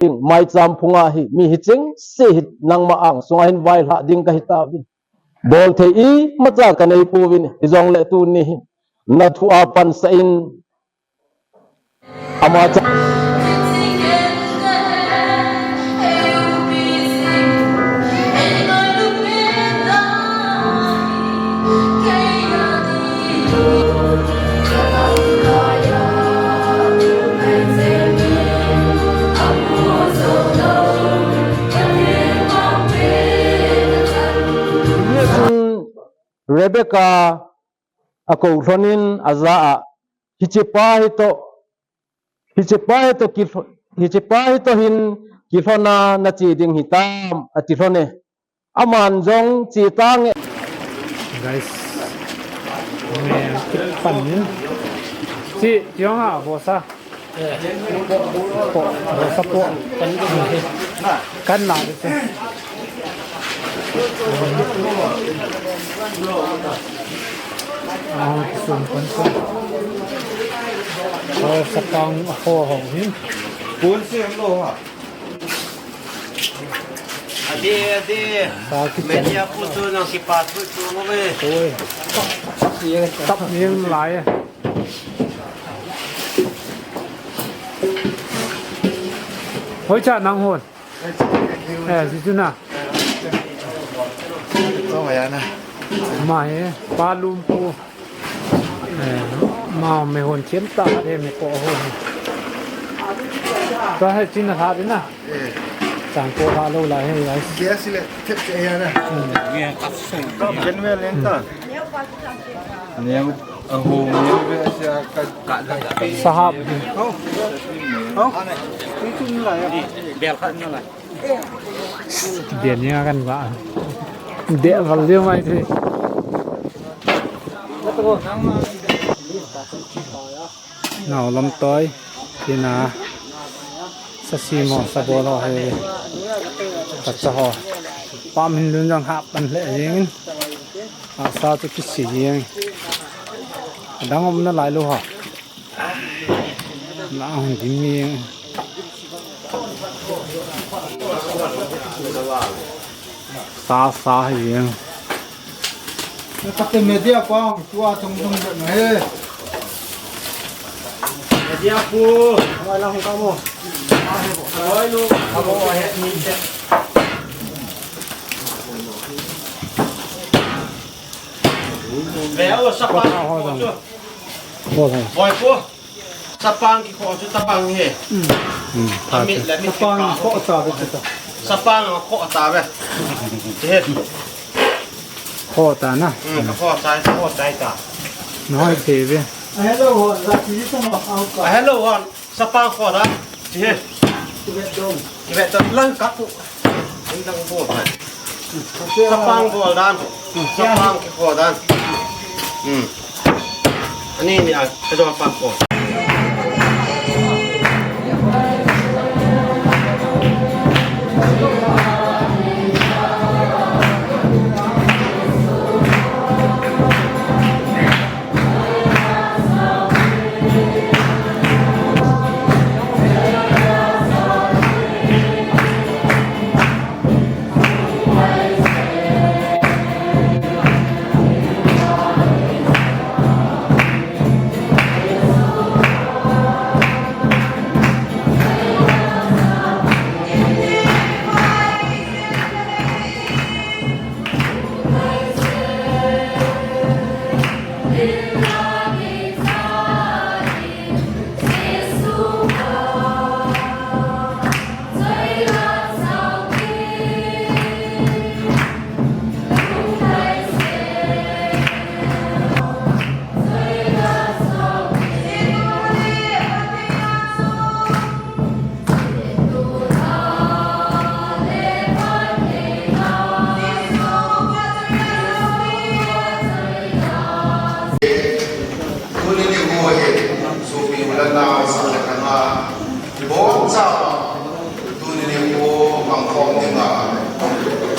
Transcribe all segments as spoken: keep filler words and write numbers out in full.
Maicham phunga hi mi hicheng se hi nangma angsunga hin vailhah ding kahi tauvin. Bolthei imacha kanei pouvin, hijongle tuni hin nathu a pansah in ama cha Rebecca a kou lhonin aja a, hichepa hitoh, hichepa hitoh kilho-, hichepa hitoh hin kilhona nache ding hitam, ati lhone. Aman jong che tange. Guys, me kipan nin. Chi, chi hong ha, bosa. Po, bosa po. Kan na de. Ah, kisun kan sa. Bosa pang ho ho hin. Kun si lo ha. Adi, adi. Sa kichen. Media pu chu nang kipa thu chu mo ve. Oi. Tap ning lai. Hoi cha nang hon. Eh, si chu na. Ko ya na. Ma he, pa lum pu. Eh, ma me hon chem ta, eh, me ko hon. Ta he chin ha de na. Eh. Chang ko ha lo la he, guys. Gas le, tep che ya na. Gen me len ta. Neo, a ho, neo ve sia ka. Sahab. Ho. Ho. Ni chun la ya. Bel khat na la. Dia ni kan ba. Dia val dia mai the. Nau lam toi. Tina. Sa si mo, sa bol ho he. Ka cha ho. Pam hin lun jang hap pan le jing. A sa chu kisi jing. Dang um na lai lo ha. Na hung dim mi. Sa, sa hi. Kate media pa, tua thong thong na he. Media pu. Hoi lang ka mo. Hoi lu. Ka mo he ni. Ve o, sapang kikho chu. Bol hai. Boi pu. Sapang kikho chu tabang he. Hmm. Hmm. Amit le mit sapang kikho. Kho ta ve chu ta. Sapang kho ta ve. Che he. Kho ta na. Hmm, kho ta, kho ta ta. Noi te ve. A hello hon, la ti sa ma au ka. A hello hon. Sapang kho dan. Chi he. Kivet dom. Kivet dom lang kap pu. Indang bol dan. Sapang bol dan. Sapang kikho dan. Hmm. Ani ni a, ka jong pang kho. Tuni nikho hi, sopi u le nao, sah le thang a, ibonchauva, tuni nikho mangkhom dinga,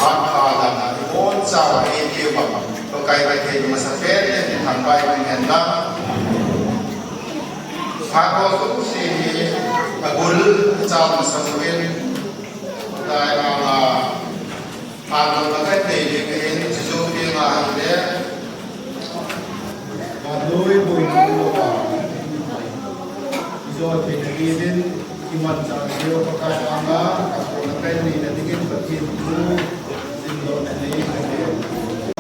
phat pha dan a, ibonchauva, eipeh uva, Pakai Pathen masapen in thangvah in umhen lang. Phat ho jouse hi, Abul, chang masang uvin, tai a, a, panlo na kai tei ding ahin, chuchu pi nga hang le. Panlo i boi ni lo a. Ijo thei na ki din, i man chang diu Pakai anga, a ko na kai ni na dingin Pathen thu, din lo na nei na ke.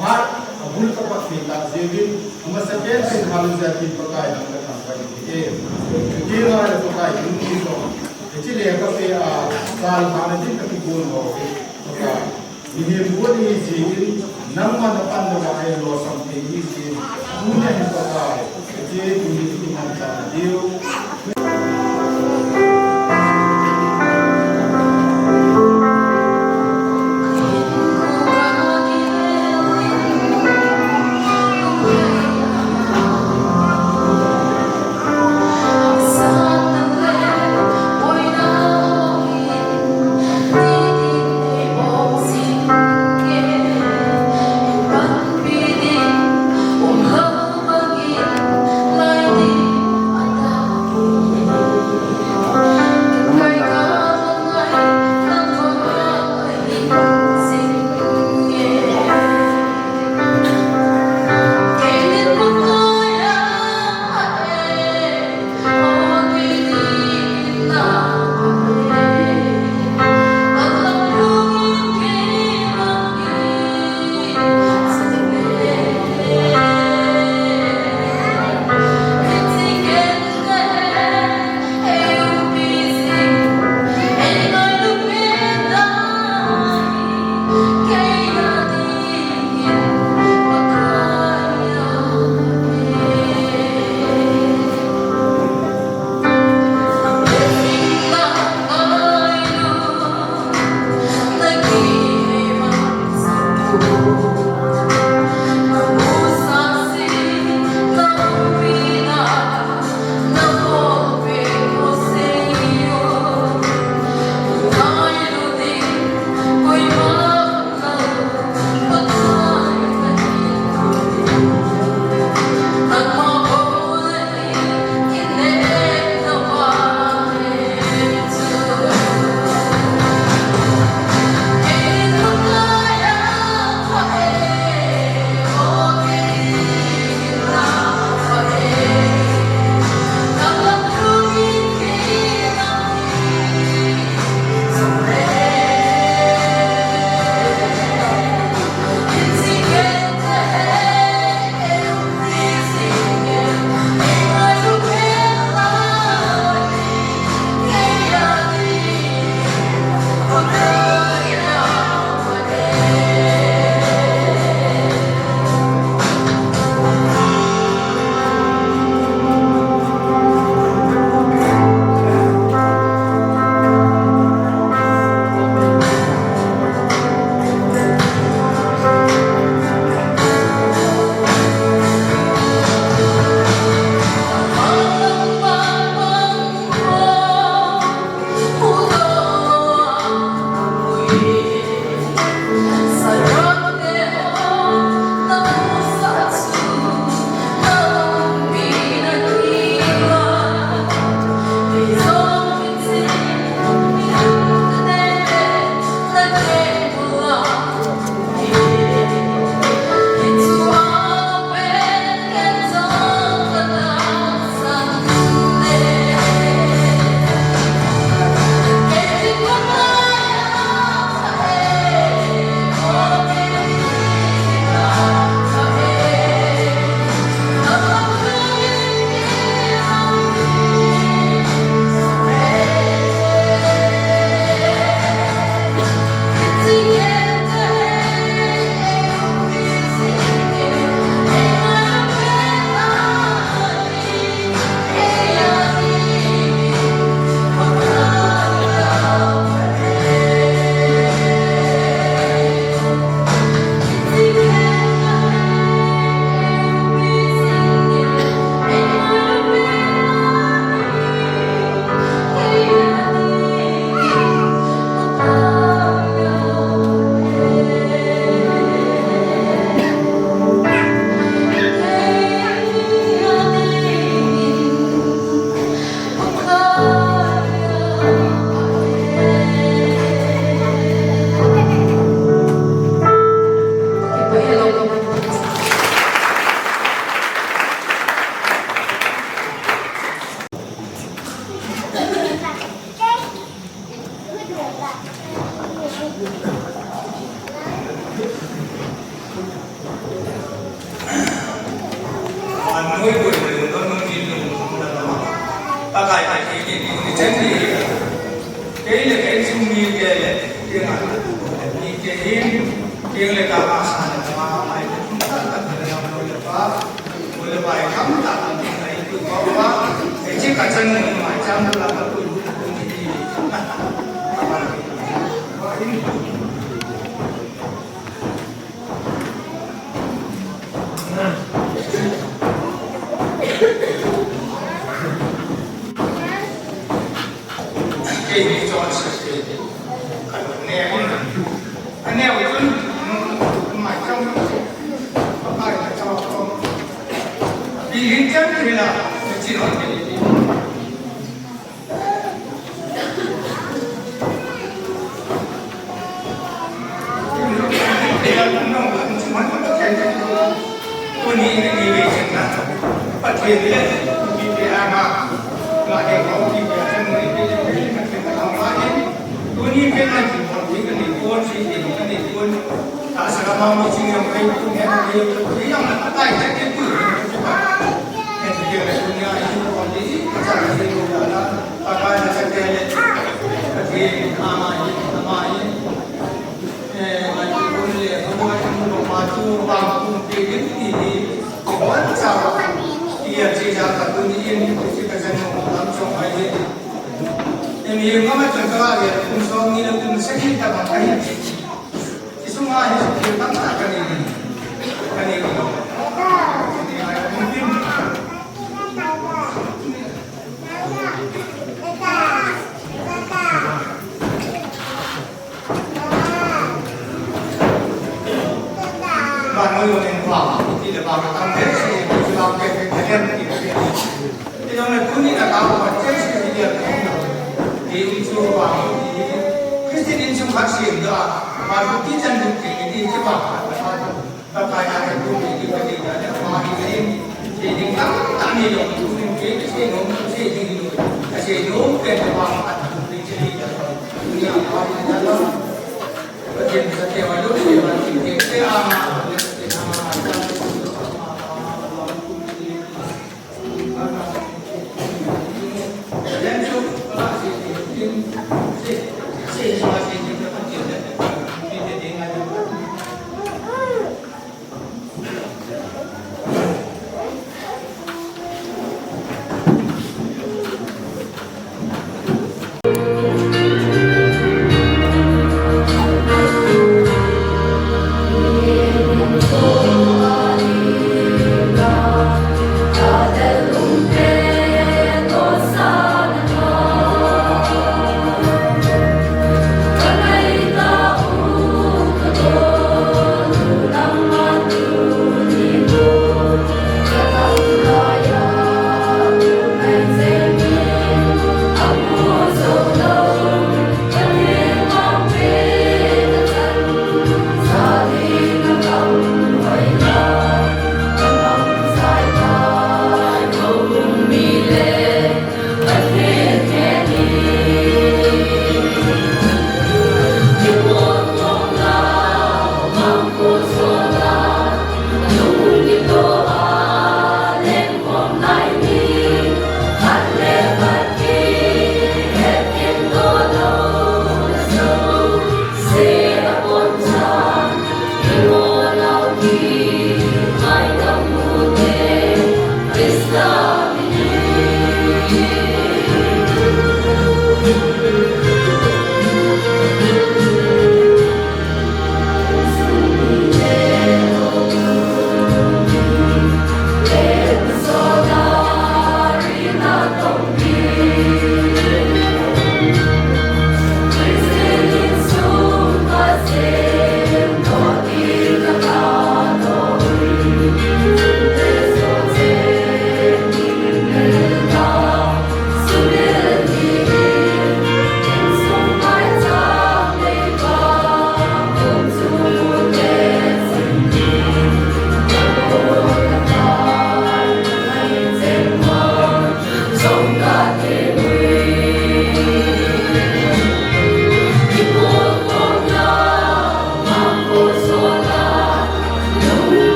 Amat, abul ka Pathen ta jiu din, Amasa pen pen hallelujah tin Pakai dang ka thangvah in ahi. Kei ngai le Pakai in ni jong. Hiche lekhape a, gal hana din ka kigol ho. Pakai. Mihem gon ihi jeh in, nangma na panna uva eilosam thei ihi jeh in. Tuni hin Pakai. Hiche tuni hi i mangcha na diu.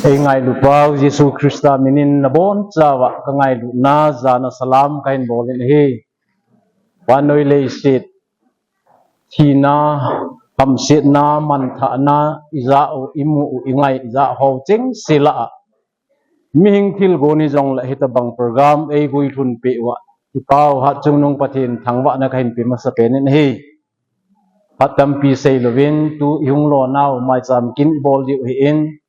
Ei ngailupau Jesu Christa minin nabonchauva kangailutna jana salam kahin bolin ahi. Vannoi leiset thina, hamsetna, manthahna, ijah u, imu u, ingai ijat ho chengse lah a, mihing thilgon hijongle hitobang program eiguilhunpeh uva, ipau Hatchungnung Pathen thangvahna kahin pe masapen in ahi. Phat tampi seilouvin tu ihung lonau maicham kin ibol diu ahin,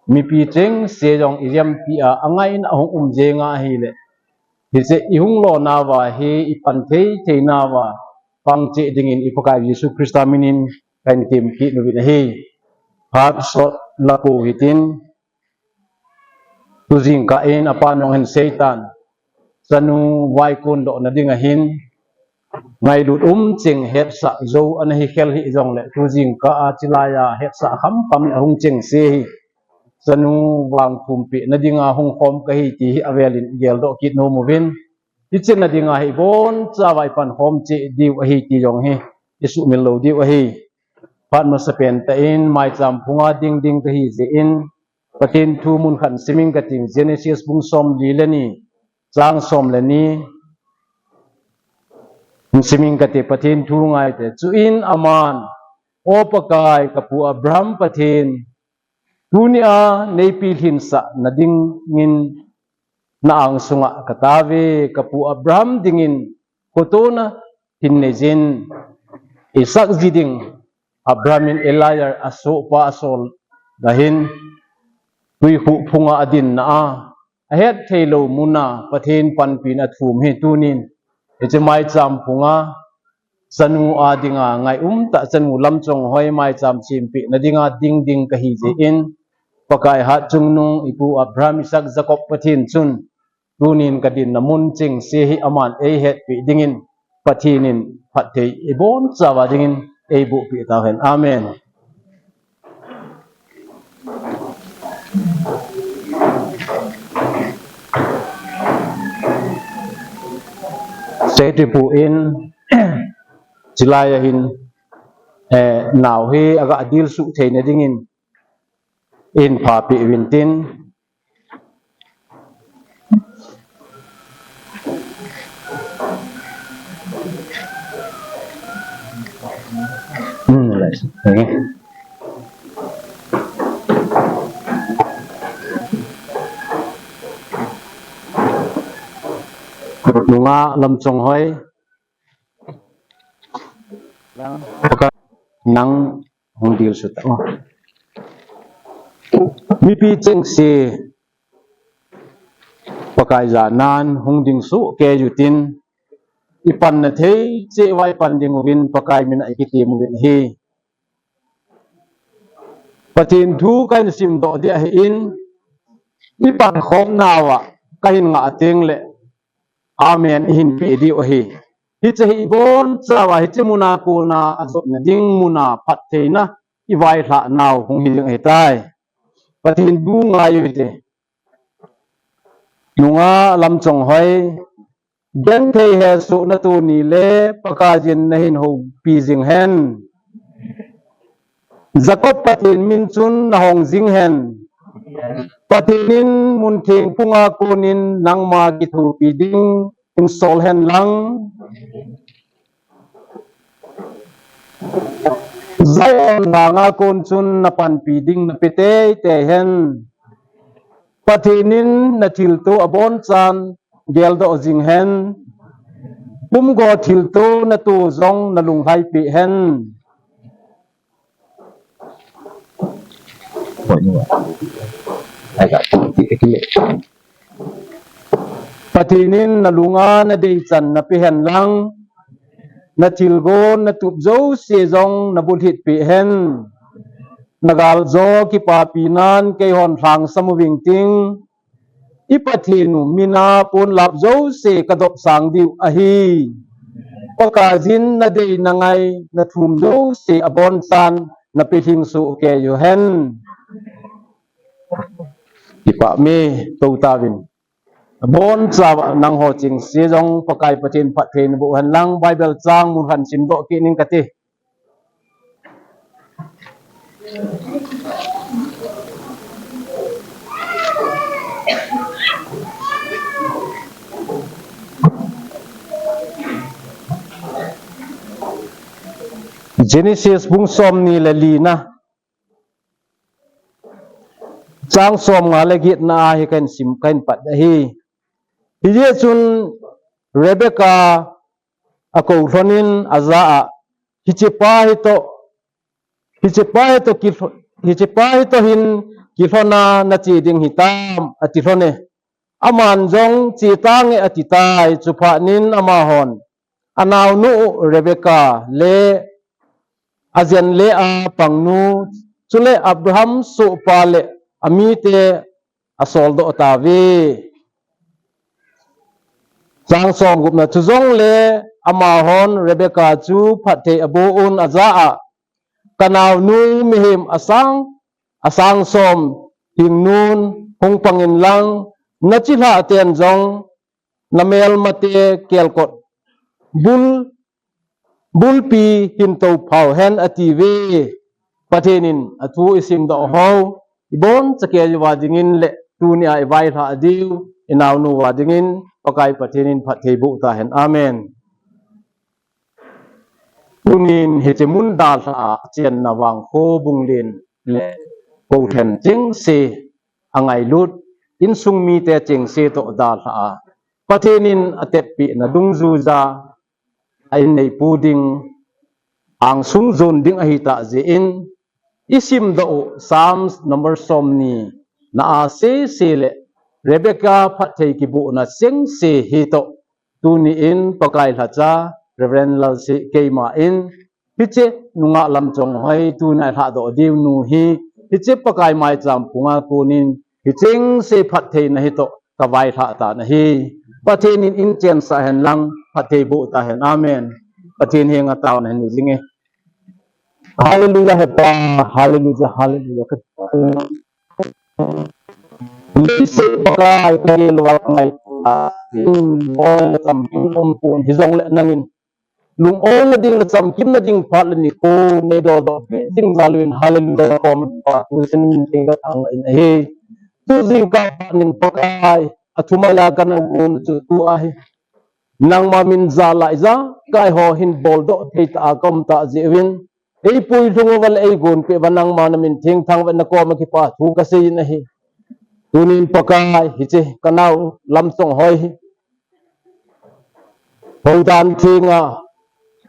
mipi chengse jong ijemtia angaina ahung um jenga ahile, hiche ihung lonauva hi ipan thei theinauva pang cheh dingin i Pakai Jesu Christa minin kahin temkit uvin ahi. Phat sot lapu hitin, tujingkah in apa nung hin seitan, chanu vaikon dohna dinga hin ngailut umcheng hetsah jou ana hikhel hijongle, tujingkah a chilaiya hetsah khamkham ahung chengse hi chanu vangthumpehna dinga hungkhom kahi ti hi avelin igeldoh kit nom uvin, hichena dinga hi ibonchauva ipankhom cheh diu ahi ti jong hi isuhmil lou diu ahi. Phat masapen tah in maicham phunga dingding kahijeh in, Pathen thu mun khat simin kating, Genesis bung somli le ni, chang som le ni simin kate, Pathen thu ngaite. Chuin aman, O Pakai, kapu Abraham Pathen, tunia neipilhinsah nadingin na-ang sunga katave, kapu Abraham dingin khotona hin neijin, Isaac ji ding. Abraham in Eliezer asohpa asol ahin, twikhuh phunga adinna a, ahettheilou muna Pathen panpina athum hi tunin hiche maicham phunga chanu a dinga ngai umtah chanu Lamchonghoi maicham sempehna dinga dingding kahijeh in, Pakai Hatchungnung, ipu Abraham, Isaac, Jacob Pathen chun tunin kadinna mun chengse hi aman eihetpeh dingin Pathen in phatthei ibonchauva dingin eibohpeh tauhen. Amen. Seitipu in chilaiya hin, eh, nao hi aga dilsuh theina dingin eiphapeh uvin tin, Nunga Lamchonghoi, nang hung dilsuh tao. Mipi chengse Pakai janan hung dingsuh kei utin, ipanna thei cheh uva ipan dinguvin Pakai mina ikitem uvin ahi. Pathen thu kahin simdoh ding ahin, ipankhomnauva kahin ngah tengle amen ihin peh diu ahi. Hiche hi ibonchauva hiche muna kona ajotna ding muna phattheina ivailhahnau hung hiding ahitai. Pathen thu ngai uhite. Nunga Lamchonghoi, genthei hesoh natoh nile Pakaiyin nahin houpi jing hen. Jacob Pathen min chun nahong jing hen. Pathen in muntheng phunga konin nangma kithopi ding hinsol hen lang, Zion langa kon chun napanpi ding nape teitei hen. Pathen in nathilto abonchan geldoh jing hen. Pumgo thilto nato jong nalunglhaipeh hen. Pathen in nalunga nadeichan napeh hen lang, nathilgon natup jouse jong nabulhitpeh hen. Nagaljo kipapinan keihon lhangsam uving ting, i Pathen u mina ponlap jouse kadopsang diu ahi. Pakaiyin nadei nangai nathum jouse abonchan napelhing soh kei uhen. Kipah me, tou tauvin. Abonchauva nangho chengse jong Pakai Pathen phatthei naboh hen lang, Bible chang mun khat simdoh kit ning kati. Genesis bung somni le lina, chang somnga le getna a hi kahin sim, kahin pat ahi. Hijeh chun Rebecca akou lhonin aja a, hichepa hitoh, hichepa hitoh kilho-, hichepa hitoh hin kilhona nache ding hitam, ati lhone. Aman jong, chetange, ati tai. Chuphat in amahon anaonu u Rebecca le ajen le apangnu, chule Abraham sohpa le amite asoldoh tauve. Chang somgupna, chujongle amahon Rebecca chu phatthei aboh un aja a, kanaonu mihem asang, asang som hingnun hung pangin lang, nachilhah ten jong namelmate kelkot bul, bulpi hin tophau hen, atiuve. Pathen in athu isimdoh ho ibonchauva dingin le tunia ivailhah diu inaonu va dingin Pakai Pathen in phatthei boh tahen. Amen. Tunin hiche mun dalha a chenna vangkho bung len le koulhen chengse angailut, insung mite chengse toh dalha a Pathen in atepna dungjuija a inneipu ding, angsung jon ding ahitah jeh in, isimdoh u Psalms number somni na a sese le Rebecca phatthei kibohna chengse hitoh, tuni in Pakai lhacha Reverend Lalsih keima in hiche nungah Lamchonghoi tunia ilhahdoh diu nu hi, hiche Pakai maicham phunga konin hichengse phattheina hitoh kavailhah tan ahi. Pathen in inchensah hen lang phatthei boh tahen. Amen. Pathen henga taona hin nei jinge. Hallelujah, Hepa. Hallelujah, hallelujah. Leiset Pakai, kagel uva kangai. Oi, chamkim umpon, hijongle nangin lung-olna ding le chamkimna ding phat le nikho neidodoh peh ding jal uvin, hallelujah, kom pa, tuchan min teng kathangvah in ahi. Tu jingkah phat in Pakai, athumai a kana um chu tu ahi. Nangma min jal a ijakai ho hin boldoh thei tah a kaum tah jeh uvin, eipui lhung uva le eigonpeh uva nangma namin thengthang uva nakoma kipathu kasei in ahi. Tunin Pakai, hiche kanao Lamchonghoi hi houdan thenga,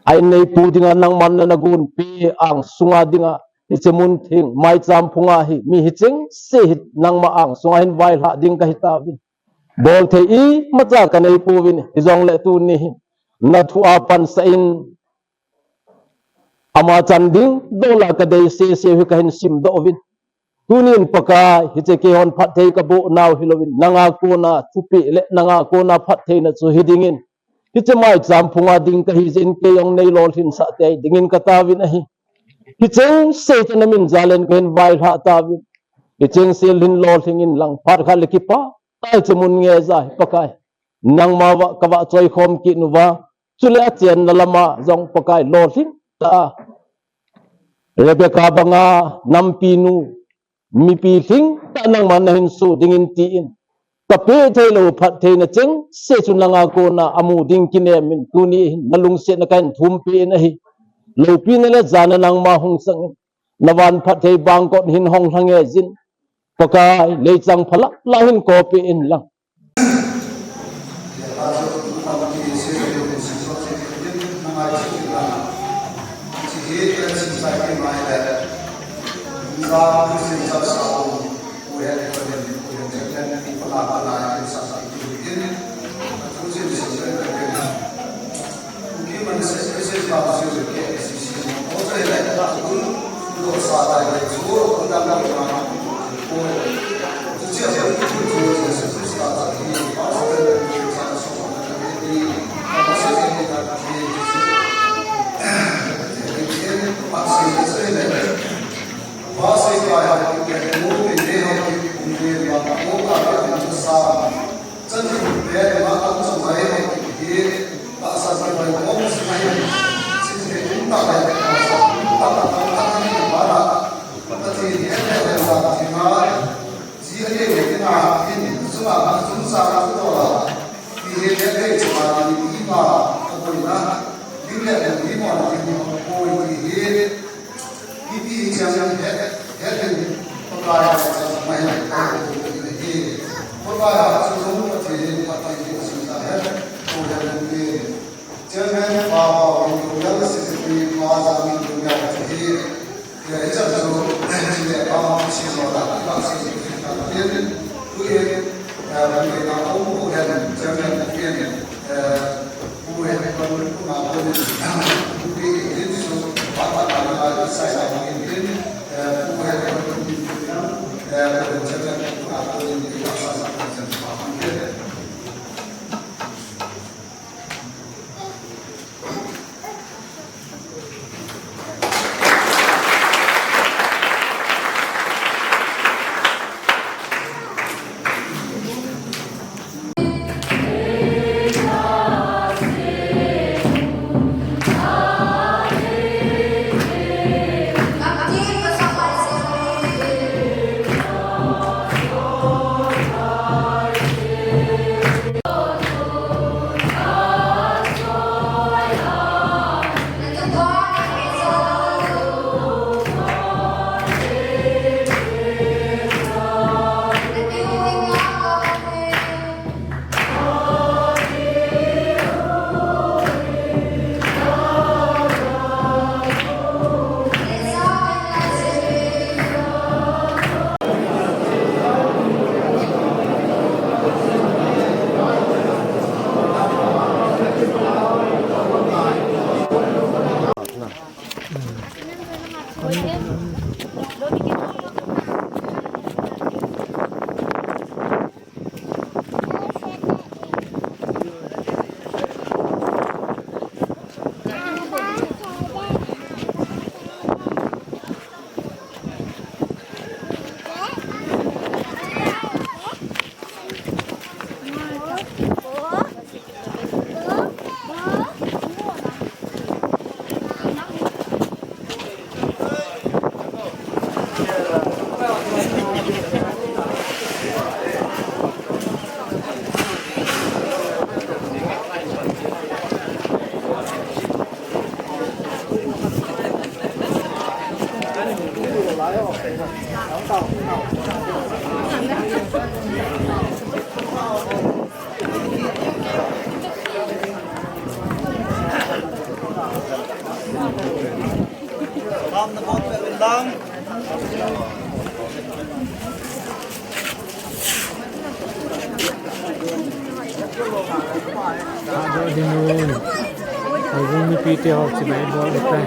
a inneipu dinga nangman nana gonpeh angsunga dinga, hiche mun theng, maicham phunga hi, mi hichengse hi nangma angsunga hin vailhah ding kahi tauvin. Bolthei imacha kanei pouvin, hijongle tuni hin nathu a pansah in, ama chan ding dola kadei sese hi kahin simdoh uvin. Tunin Pakai, hiche keihon phatthei kaboh nau hilouvin, nanga kona thupeh le nanga kona phattheina chu hi dingin, hiche maicham phunga ding kahi jeh in kei jong neilolhinsah tei dingin kataovin ahi. Hichengse chu namin jal in kahin vailhah tauvin. Hichengse hin lolhing in lang, phat khat le kipah tah a hiche mun ngeija hi Pakai, nangma vah kavah choikhom kit uva, chule achenna lama jong Pakai lolhing tah a, Rebecca banga nampinu, mipi lhingtah nangman nahin soh dingin tin, kapeh theilou phattheina chengse chu nanga kona amu ding kinem in, tuni hin nalungsetna kahin thumpeh in ahi. Loupina le jana nangma hung sangin, navan phatthei bangkot hin hung lhange jin, Pakai, leichang phalap lah hin kopeh in lang. Siam het, het in, Pakai a chang mai, Pakai a chang mai. Pakai a chang mai, Pakai a chang mai. Chairman pa Paulin Lungel, Secretary pa Zamin Lungel, hiche hi, eh, hiche chu, chule pa Mangsi Zola, pa Mangsi Zola, tin, tuin, eh, tuin a um pu hen, Chairman pu hen, eh, pu hen, pu na pu ni, pu ni, tin chu, pa pa na na, sai na ni, tin, eh, pu hen, pu ni, eh, pu Chairman pu na pu ni, tin, sa sa, sa sa, sa sa. Salam na bol pe ulang. Ado dinun. Agung ni pite hok si mai bol utai.